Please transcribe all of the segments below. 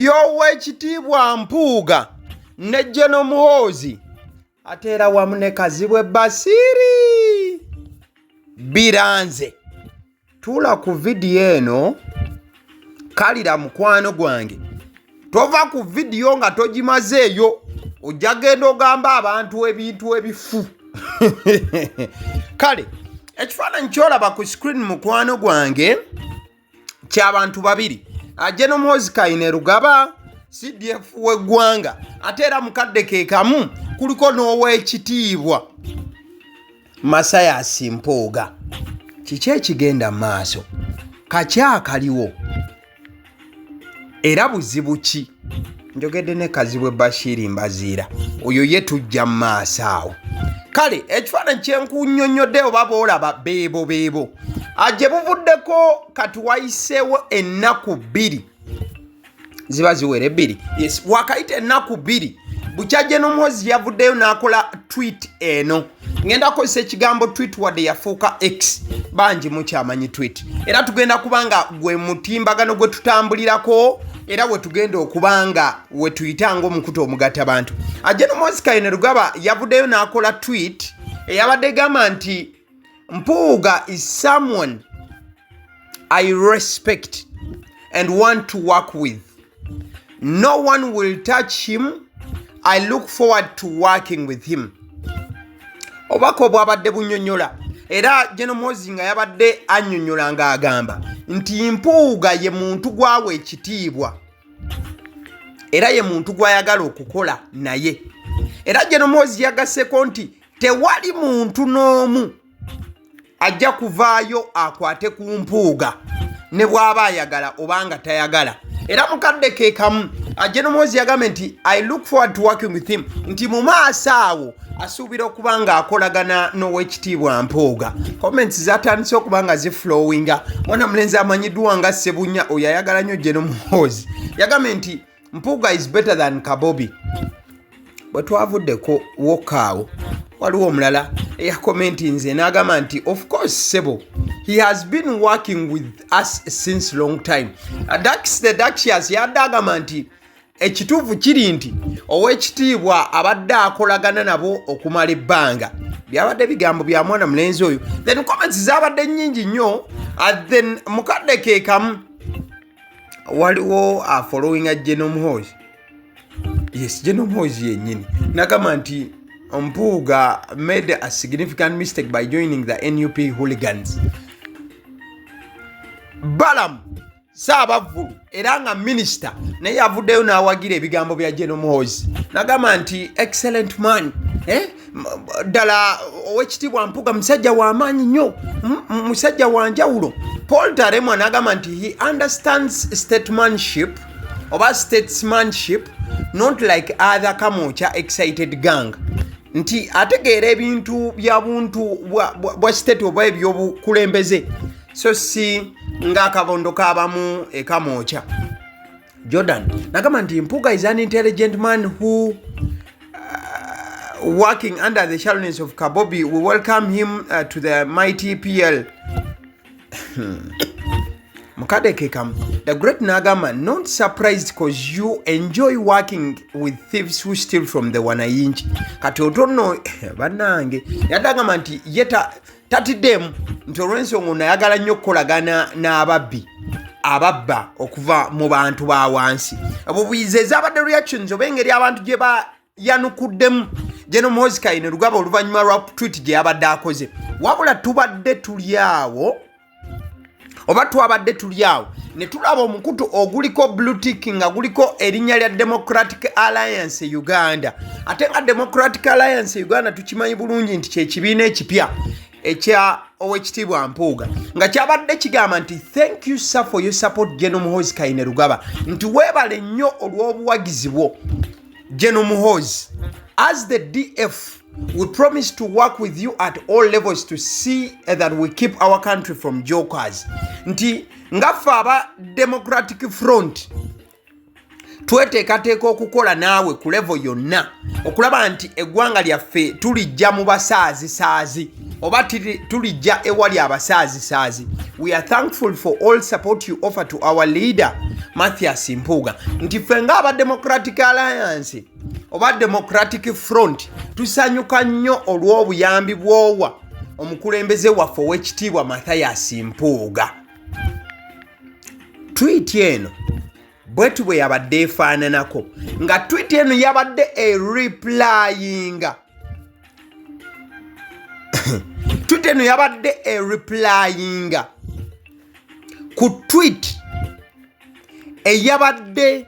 Y'Oweekitiibwa Mpuuga ne General Muhoozi ate era wamu ne Kazibwe Basiiri biranze. Tuula ku vidiyo eno, kalira mukwano gwange, tova ku vidiyo nga togimazeeyo, ojja genda ogamba abantu ebintu ebifu. Kale ekifaananyi kyolaba ku screen mukwano gwange kyabantu babiri, General Muhoozi Kainerugaba, CDF w'eggwanga, ate era mukadde ke kamu kuliko n'ow'ekitiibwa Mathias Mpuuga. Kiki ekigenda mu maaso? Kaki akaliwo era buzibu ki? Njogedde ne Kazibwe Bashiri Mbaziira, oyo ye tujja mu maaso awo. Kale ekifaananyi kyenkunyonnyodde oba boolaba beebo beebo gye buvuddeko. Kati wayiseewo ennaku 2, ziba ziwera ebbiri, yes, wakayita ennaku 2 bukya General Muhoozi yavuddeyo n'akola tweet eno. Ngenda kukozesa ekigambo tweet wadde yafuuka X, bangi mukyamanyi tweet, era tugenda kubanga gwe mutimbagano gwe tutambulirako era we tugenda okubanga we tuyita ng'omukutu omugatta bantu. General Muhoozi Kainerugaba yavuddeyo n'akola tweet eyabadde egamba nti, "Mpuuga is someone I respect and want to work with. No one will touch him. I look forward to working with him." Obubaka obwabadde bunnyonnyola, era General Muhoozi nga yabadde annyonnyola ng'agamba nti Mpuuga ye muntu gwawa ekitiibwa era ye muntu gw'ayagala okukola naye. Era General Muhoozi yagasseko nti tewali muntu n'omu ajja kuvaayo akwate ku Mpuuga ne bw'aba ayagala obanga tayagala. Era mukadde ke kamu General Muhoozi yagambye nti, "I look forward to working with him," nti mu maaso awo asuubira okuba ng'akolagana n'Owekitiibwa Mpuuga. Comments zatandise okuba nga ziflowinga. Mwana mulenzi amanyiddwa nga Sebunya, oyo ayagala nnyo General Muhoozi, yagambye nti Mpuuga is better than Kabobi. Bwe twavuddeko wokka waliwo omulala eyakomentinze n'agamba nti, "Of course sebo, he has been working with us since long time." Dax the Daxias yadde agamba nti ekituufu kiri nti Oweekitiibwa abadde akolagana nabo okumala ebbanga. Byabadde bigambo bya mwana mulenzi oyo. Then comments zabadde nnyingi nnyo. Then mukadde ke kamu waliwo afollowinga General Muhoozi, yes, General Muhoozi yennyini, nagamba nti Mpuuga made a significant mistake by joining the NUP hooligans. Balaam Saabavvulu era nga minisita naye yavuddeyo n'awagira ebigambo bya General Muhoozi, nagamba nti excellent man, eh? Ddala Owekitiibwa Mpuuga musajja w'amaanyi nnyo, musajja wa njawulo. Paul Taremwa n'agamba nti he understands statemanship oba statesmanship, not like other Kamwokya excited gang, nti ategeera ebintu bya buntu bwa state oba ebyobukulembeze, so si ng'akabondo k'abamu ekamwokya. Jordan nagamba nti Mpuuga is an intelligent man who working under the shallowness of Kabobi. We welcome him to the mighty PL. Mukadde ke kamu the great n'agamba, "Not surprised, 'cause you enjoy working with thieves who steal from the wananchi." Kati otono bannange yadde agamba nti ye tatiddeemu nti olw'ensonga ono ayagala nnyo okukolagana n'ababbi ababba okuva mu bantu ba wansi. Obubuyizi ezabadde reactions oba engeri abantu gye bayanukuddemu General Muhoozi Kainerugaba oluvannyuma lwa tweet gye yabadde akoze. Wabula tubadde tuli awo oba twabadde tuli awo ne tulaba omukutu oguliko blue tick nga guliko erinnya lya Democratic Alliance Uganda, ate nga Democratic Alliance Uganda tukimanyi bulungi nti kyekibiina ekipya ekya Owekitiibwa Mpuuga, nga kyabadde kigamba nti, "Thank you sir for your support, General Muhoozi Kainerugaba," nti weebale nnyo olw'obuwagizi bwo, General Muhoozi. "As the DF, we promise to work with you at all levels to see that we keep our country from jokers," nti ngaffe aba Democratic Front tweteekateeka okukola naawe ku level yonna okulaba nti eggwanga lyaffe tulijja mu basaazisaazi. Oba tulijja ewali abasaazisaazi. We are thankful for all support you offer to our leader Mathias Mpuuga, nti ffe ng'aba Democratic Alliance oba Democratic Front tusanyuka nnyo olw'obuyambi bw'owa omukulembeze waffe ow'ekitiibwa Mathias Mpuuga. Tweet eno bwetu bwe yabadde efaananako, nga tweet eno yabadde ereplyinga, tweet eno yabadde ereplyinga ku tweet eyabadde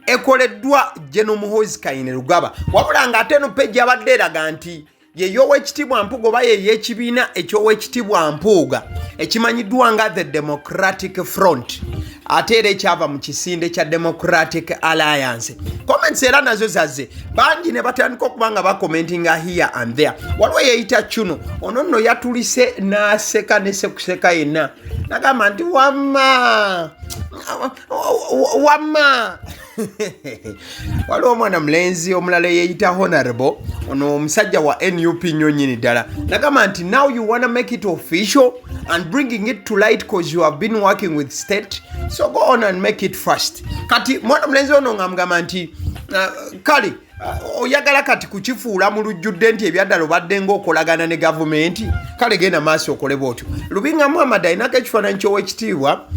ekoleddwa General Muhoozi Kainerugaba, wabula ng'ate eno page yabadde eraga nti yey'Owekitiibwa Mpuuga oba yey'ekibiina eky'Owekitiibwa Mpuuga ekimanyiddwa nga the Democratic Front, ate era ekyava mu kisinde kya Democratic Alliance. Comments era nazo zazze bangi ne batandika okuba nga bakomentinga here and there. Waliwo yeyita Cuno, ono nno yatulise n'aseka nesekuseka yenna, nagamba nti wamma wamma. Waliwo omwana mulenzi omulala eyeyita Honorable, ono omusajja wa NUP nnyo nnyini ddala, nagamba nti now you wanna make it official and bringing it to light cause you have been working with state, so go on and make it fast. Kati mwana mulenzi ono nga mugamba nti kale oyagala kati kukifuula mu lujjudde nti ebyaddala obadde ng'okolagana ne gavumenti, kale genda maaso okole bwotyo. Lubinga Muhammad alinako ekifaananyi ky'Owekitiibwa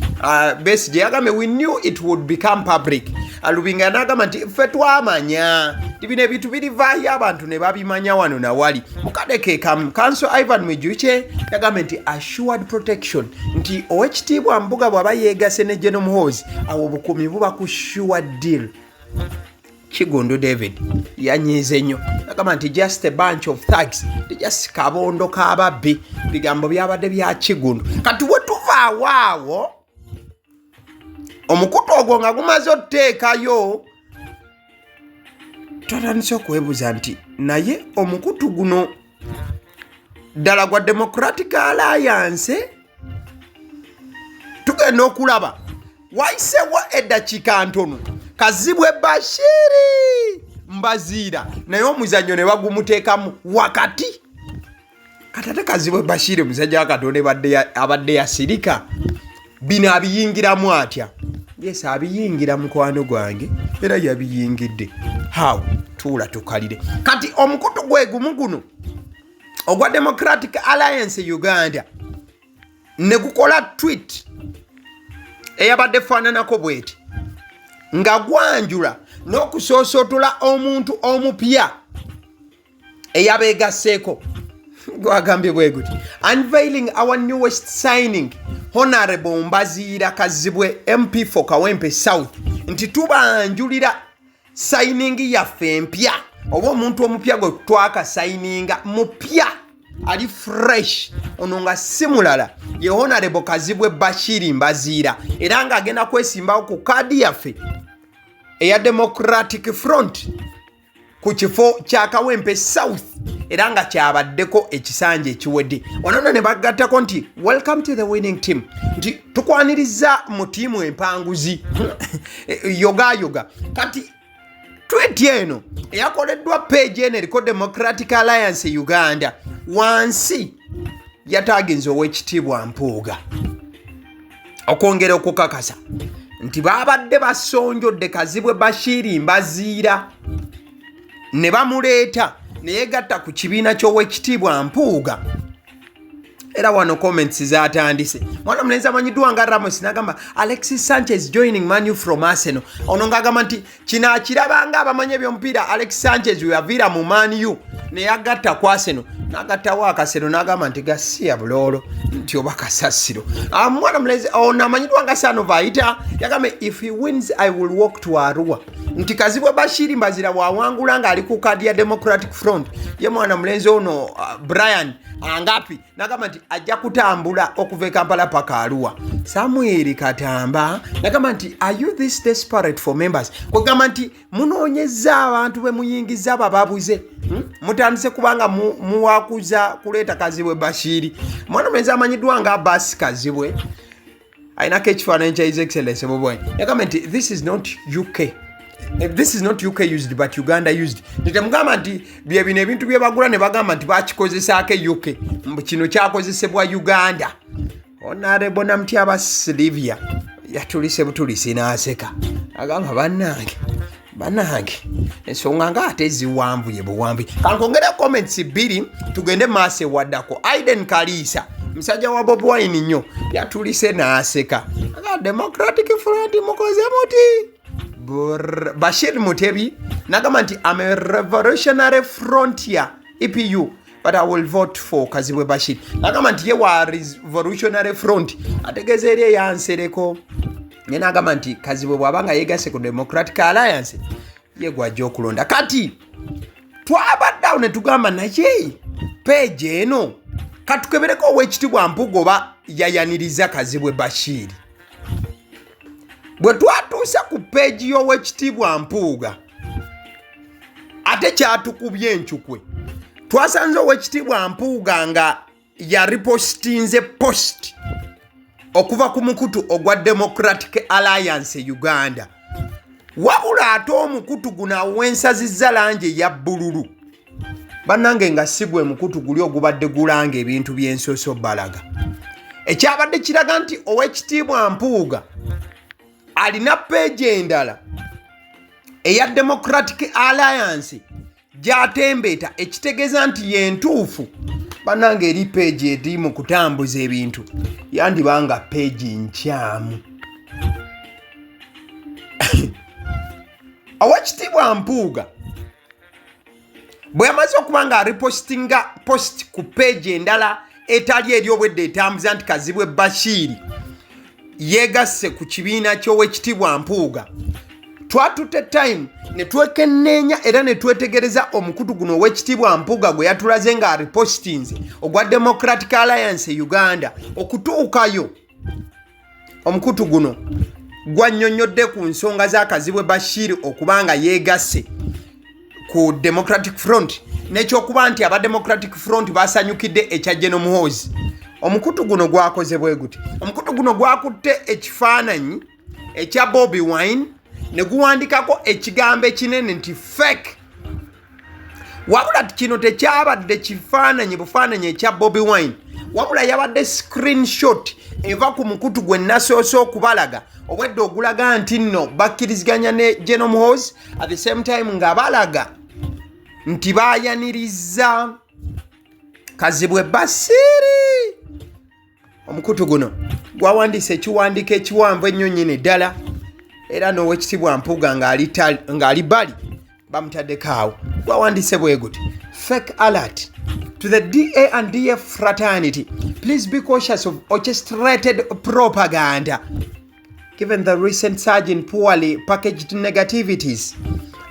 Besigye, yagambye, "We knew it would become public." Lubinga n'agamba nti ffe twamanya nti bino ebintu birivaayo abantu ne babimanya wano nawali. Mukadde ke kamu, Counsel Ivan Mwijukye yagambye nti assured protection, nti Owekitiibwa Mpuuga bw'aba yeegase ne General Muhoozi, awo obukuumi buba ku sure deal. Kigundu David yanyiize nnyo, agamba nti just a bunch of thugs, just kabondo k'ababbi. Bigambo byabadde bya Kigundu. Kati we tuvaawo awo, omukutu ogwo nga gumaze otuteekayo, twatandise okwebuuza nti naye omukutu guno ddala gwa Democratic Alliance? Tugenda okulaba wayisewo eddakiika ntono, Kazibwe Bashiri Mbaziira naye omuzannyo ne bagumuteekamu wakati. Kati ate Kazibwe Bashiri, musajja wa Katonda, abadde yasirika, bino abiyingiramu atya? Yes, abiyingira, mukwano gwange, era yabiyingidde. Haw tuula tukalire. Kati omukutu gwe gumu guno ogwa Democratic Alliance Uganda ne gukola tweet eyabadde efaananako bweti, nga gwanjula n'okusoosotola omuntu omupya eyabeegasseeko. Gwagambye bwe guti: "Unveiling our newest signing, Honorable Mbaziira Kazibwe, MP for Kawempe South," nti tubanjulira signing yaffe empya oba omuntu omupya gwe twakasayininga, mupya, ali fresh. Ono nga si mulala ye Honorable Kazibwe Bashiri Mbaziira, era ng'agenda kwesimbawo ku kaadi yaffe eya Democratic Front ku kifo kya Kawempe South, era nga kyabaddeko ekisanja ekiwedde. Wano nno ne bagattako nti "Welcome to the winning team," nti tukwaniriza mu ttiimu empanguzi, yogayoga. Kati tweet eno eyakoleddwa page eno eriko Democratic Alliance Uganda, wansi yataaginza Owekitiibwa Mpuuga okwongera okukakasa nti babadde basonjodde Kazibwe Bashiri Mbaziira ne bamuleeta ne yeegatta ku kibiina ky'Owekitiibwa Mpuuga. Era wano comments zatandise. Mwana mulenzi amanyiddwa nga Ramos nagamba, "Alexis Sanchez joining Manu from Arsenal." Ono ng'agamba nti kino akirabanga abamanyi ebyomupiira, Alex Sanchez we yaviira mu Man U neyagatta ku Arsenal, nagattawo akasero, n'agamba nti gasiya buloolo, nti oba kasasiro. Mwana mulenzi ono amanyiddwa nga Sanova ayita yagambye, "If he wins, I will walk to Arua," nti Kazibwe Bashiri Mbazira bw'awangula ng'ali ku kadi ya Democratic Front, ye mwana mulenzi ono Brian Angapi nagamba nti ajja kutambula okuva e Kampala paka Aluwa. Samuel Katamba nagamba nti, "Are you this desperate for members?" Kwegamba nti munoonyeza abantu be muyingiza bababuze, Mutandise kubanga muwakuza kuleeta Kazibwe Bashiri. Mwana mulenzi amanyiddwa nga Abasi Kazibwe alinako ekifaananyi kya His Excellence Bobi Wine, yagambye nti, "This is not UK, This is not UK used but Uganda used. Nti temugamba nti bye bino ebintu bye bagula ne bagamba nti bakikozesaako e UK, mbu kino kyakozesebwa Uganda. Honorable Namutyaba Sylvia yatulise butulisi n'aseka, agamba bannange bannange ensonga nga ate ziwanvuye buwanvuye. Kankongere comments bbiri tugende maaso ewaddako. Aiden Kaliisa musajja wa Bobi Wine nnyo yatulise n'aseka, aga Democratic Front mukoze muti. Bashir Mutebi nagamba nti am a revolutionary frontier EPU but I will vote for Kazibwe Bashir. Nagamba nti ye wa Revolutionary Front, ategeeza eri eyansereko, naye nagamba nti Kazibwe bw'aba nga yegasse ku Democratic Alliance ye gwajja okulonda. Kati twabadde awo ne tugamba naye page eno katukebereko Owekitiibwa Mpuuga oba yayaniriza Kazibwe Bashiri. Bwe twatuuse ku page y'Owekitiibwa Mpuuga ate kyatukubye encukwe, twasanze Owekitiibwa Mpuuga nga yaripostinze post okuva ku mukutu ogwa Democratic Alliance Uganda, wabula ate omukutu guno awensazizza langi eya bbululu bannange, nga si gwe mukutu guli ogubadde gulanga ebintu by'ensoso balaga. Ekyabadde kiraga nti Owekitiibwa Mpuuga alina page endala eya Democratic Alliance gy'atembeeta, ekitegeeza nti yentuufu bannange, eri page eri mu kutambuza ebintu yandiba nga page nkyamu. Owekitiibwa Mpuuga bwe yamaze okuba nga aripostinga post ku page endala etali eri obwedda etambuza nti Kazibwe Bashiiri yeegasse ku kibiina ky'Owekitiibwa Mpuuga, twatutte time ne twekenneenya era ne twetegereza omukutu guno Owekitiibwa Mpuuga gwe yatulaze nga aripostinze ogwa Democratic Alliance Uganda. Okutuukayo omukutu guno gwannyonnyodde ku nsonga za Kazibwe Bashir okuba nga yeegasse ku Democratic Front n'ekyokuba nti aba Democratic Front basanyukidde ekya General Muhoozi. Omukutu guno gwakoze bwe guti: omukutu guno gwakutte ekifaananyi ekya Bobi Wine ne guwandikako ekigambo ekinene nti fake. Wabula kino tekyabadde kifaananyi bufaananyi ekya Bobi Wine, wabula yabadde screenshot eva ku mukutu gwe nasoose okubalaga obwedde ogulaga nti nno bakkiriziganya ne General Muhoozi, at the same time nga balaga nti bayaniriza Kazibwe Basiiri. Omukutu guno gwawandiise ekiwandiiko ekiwanvu ennyo nnyini ddala, era n'Owekitiibwa Mpuuga ng'ali bali bamutaddeko awo. Gwawandiise bwe guti: "Fake alert to the DA and DF fraternity. Please be cautious of orchestrated propaganda. Given the recent surge in poorly packaged negativities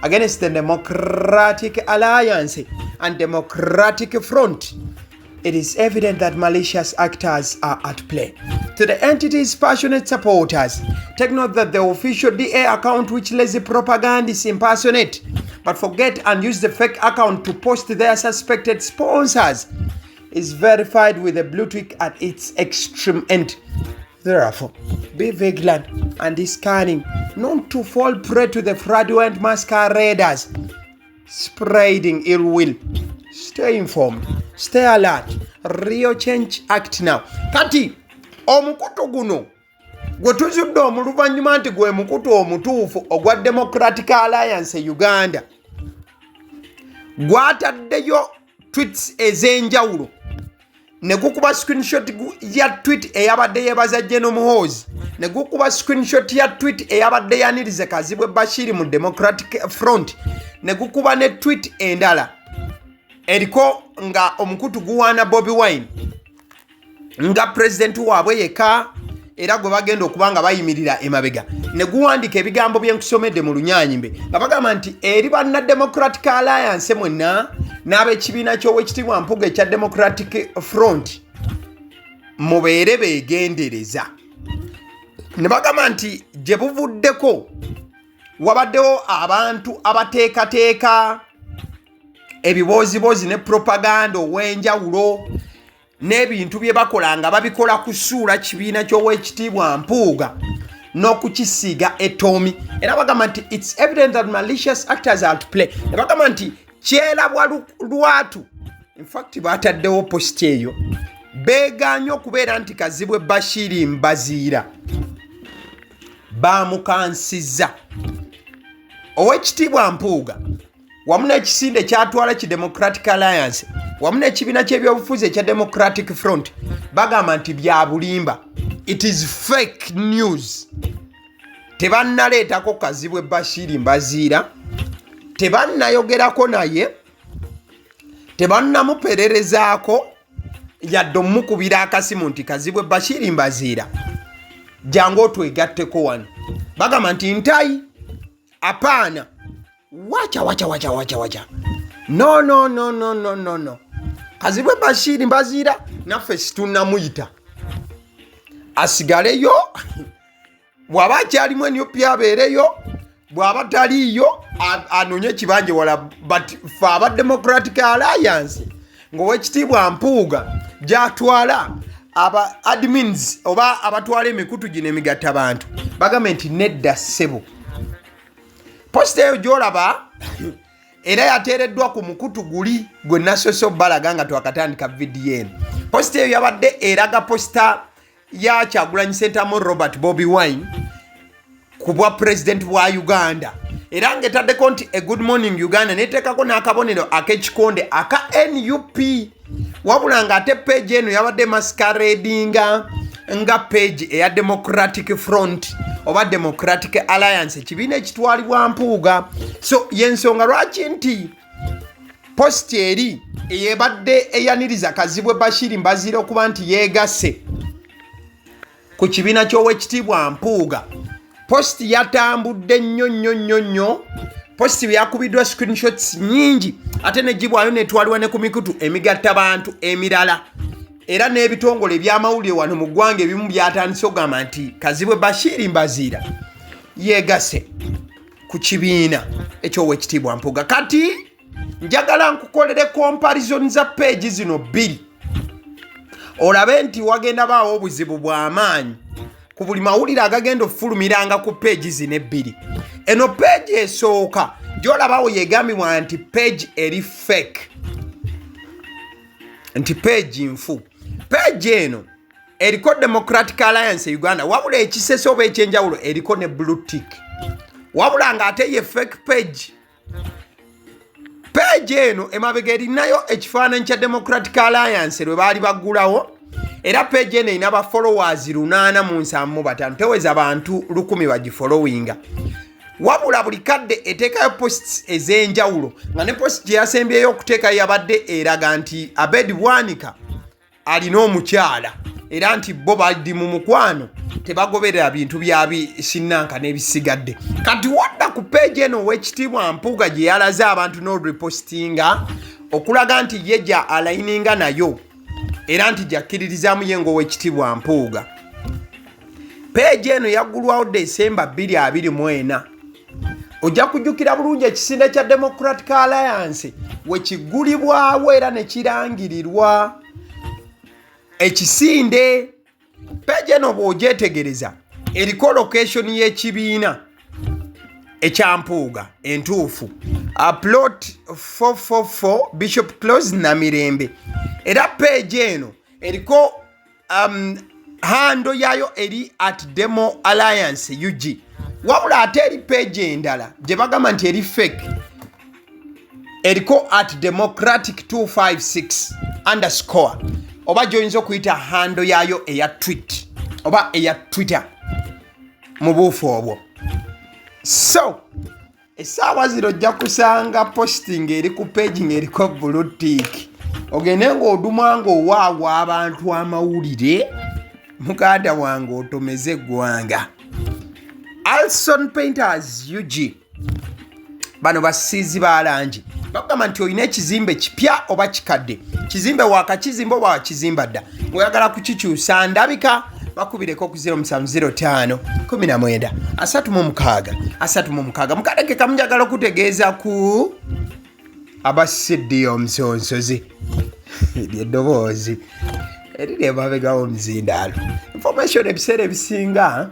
against the Democratic Alliance and Democratic Front, it is evident that malicious actors are at play. To the entity's passionate supporters, take note that the official DA account, which lazy propagandists impersonate, but forget and use the fake account to post their suspected sponsors, is verified with a blue tick at its extreme end. Therefore, be vigilant and discerning not to fall prey to the fraudulent masqueraders spreading ill will. Stay informed, stay alert. Real change, act now." Kati omukutu guno gwe tuzudde omuluvannyuma nti gwe mukutu omutuufu ogwa Democratic Alliance Uganda gwataddeyo tweets ez'enjawulo ne gukuba screenshot ya tweet eyabadde yebaza General Muhoozi, ne gukuba screenshot ya tweet eyabadde yanirize Kazibwe Bashiri mu Democratic Front, ne gukuba ne tweet endala eriko nga omukutu guwaana Bobi Wine nga pulezidenti waabwe yekka era gwe bagenda okuba nga bayimirira emabega, ne guwandika ebigambo bye nkusomedde mu Lunyanyimbe nga bagamba nti eri banna Democratic Alliance mwenna n'ab'ekibiina ky'Owekitiibwa Mpuuga ekya Democratic Front, mubeere beegendereza. Ne bagamba nti gye buvuddeko wabaddewo abantu abateekateeka ebibooziboozi ne propaganda ow'enjawulo n'ebintu bye bakola nga babikola kusuula kibiina ky'Owekitiibwa Mpuuga. N'okukisiiga etoomi, era bagamba nti it's evident that malicious actors are at play. Ne bagamba nti kyerabwa lwatu. Infact, bataddewo post eyo, beeganye okubeera nti Kazibwe Bashiri Mbaziira bamukansiza Owekitiibwa Mpuuga wamu n'ekisinde kyatwala ki Democratic Alliance wamu n'ekibiina ky'ebyobufuzi ekya Democratic Front. Bagamba nti bya bulimba, it is fake news. Tebannaleetako Kazibwe Bashiri Mbaziira, tebannayogerako naye, tebannamupererezaako yadde omukubira akasimu nti, "Kazibwe Bashiri Mbaziira, jangu otwegatteko wano." Bagamba nti ntayi, apaana, wacha wacha wacha wacha wacha, no, no, no, no, no, no, no. Kazibwe Bashiri Mbaziira naffe situnnamuyita, asigaleyo. Bw'aba akyalimu NUP abeereyo, bw'aba taliiyo anonye ekibanja wala. But fe aba Democratic Alliance, ng'Owekitiibwa Mpuuga gyatwala aba admins oba abatwala emikutu gino emigatta bantu, bagambe nti nedda ssebo. Post eyo gyolaba era yateereddwa ku mukutu guli gwe nasoose obbalaga nga twakatandika vidiyo eno. Post eyo yabadde eraga poster ya Kyagulanyi Sentamu Robert, Bobi Wine, ku bwa pulezidenti bwa Uganda, era ng'etaddeko nti "A good morning Uganda", neteekako n'akabonero ak'ekikonde aka NUP. Wabula ng'ate page eno yabadde masqueradinga nga page eya Democratic Front oba Democratic Alliance, ekibiina ekitwalibwa Mpuuga. So yensonga lwaki nti post eri eyebadde eyaniriza Kazibwe Bashiri Mbaziira okuba nti yeegasse ku kibiina ky'Owekitiibwa Mpuuga, post yatambudde nnyo nnyo nnyo nnyo. Post yakubiddwa screenshots nyingi, ate negibwayo netwalibwa ne ku mikutu emigatta bantu emirala, era n'ebitongole ebyamawulire wano mu ggwanga ebimu byatandise okugamba nti Kazibwe Bashiri Mbaziira yeegase ku kibiina eky'Owekitiibwa Mpuuga. Kati njagala nkukolere comparison za page zino bbiri, olabe nti wagenda baawo obuzibu bw'amaanyi ku buli mawulire agagenda okufulumiranga ku page zino ebbiri. Eno page esooka gyolabawo yegambibwa nti page eri fake, nti page nfu. Page eno eriko Democratic Alliance Uganda, wabula ekisese oba ekyenjawulo eriko ne blue tick, wabula ng'ate ye fake page. Page eno emabega erinayo ekifaananyi kya Democratic Alliance lwe baali baggulawo, era page eno erina ba followers 875, teweza bantu 1000 bagifollowinga. Wabula buli kadde eteekayo posts ez'enjawulo, nga ne post gye yasembyeyo okuteekayo yabadde eraga nti Abed Bwanika alina omukyala, era nti bo bali mu mukwano, tebagoberera bintu bya bisinanka n'ebisigadde. Kati wadda ku page eno Owekitiibwa Mpuuga gye yalaze abantu n'orepostinga okulaga nti ye gya aligninga nayo, era nti gyakkiririzaamu ye ng'Owekitiibwa Mpuuga. Page eno yaggulwawo Desemba 2024. Ojja kujjukira bulungi ekisinde kya Democratic Alliance wekigulibwawo era ne kirangirirwa ekisinde. Page eno bw'ogyetegereza eriko location y'ekibiina ekyampuuga entuufu, Plot 444 Bishop Close, Namirembe. Era page eno eriko handle yayo eri @DemoAllianceUG. Wabula ate eri page endala gye bagamba nti eri fake, eriko @democratic256_, oba gyoyinza okuyita handle yaayo eya tweet oba eya Twitter mu buufu obwo. So essaawa zino ojja kusanga posting eri ku page ng'eriko blue tick, ogende ng'odumwa ng'owaawa abantu amawulire. Muganda wange, otomeze eggwanga. Alson Painters UG, bano basiizi ba langi, bagamba nti olina ekizimbe kipya oba kikadde, kizimbe wakakizimba oba wakizimba dda, ng'oyagala kukikyusa ndabika, bakubireko ku 0705 19 36 36. Mukadeke kamunjagala okutegeeza ku abasiddi omusonsozi eryeddoboozi eriri emabegawo omuzindaalo. Information ebiseera ebisinga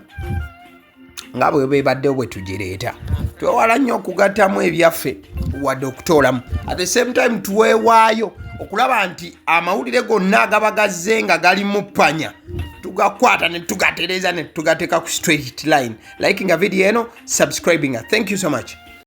Nga bwe bebaddewo bwe tugireeta, twewala nnyo okugattamu ebyaffe wadde okutoolamu. At the same time, twewaayo okulaba nti amawulire gonna agaba gazze nga gali mu ppanya tugakwata ne tugatereeza ne tugateeka ku straight line. Likinga video eno, subscribinga. Thank you so much.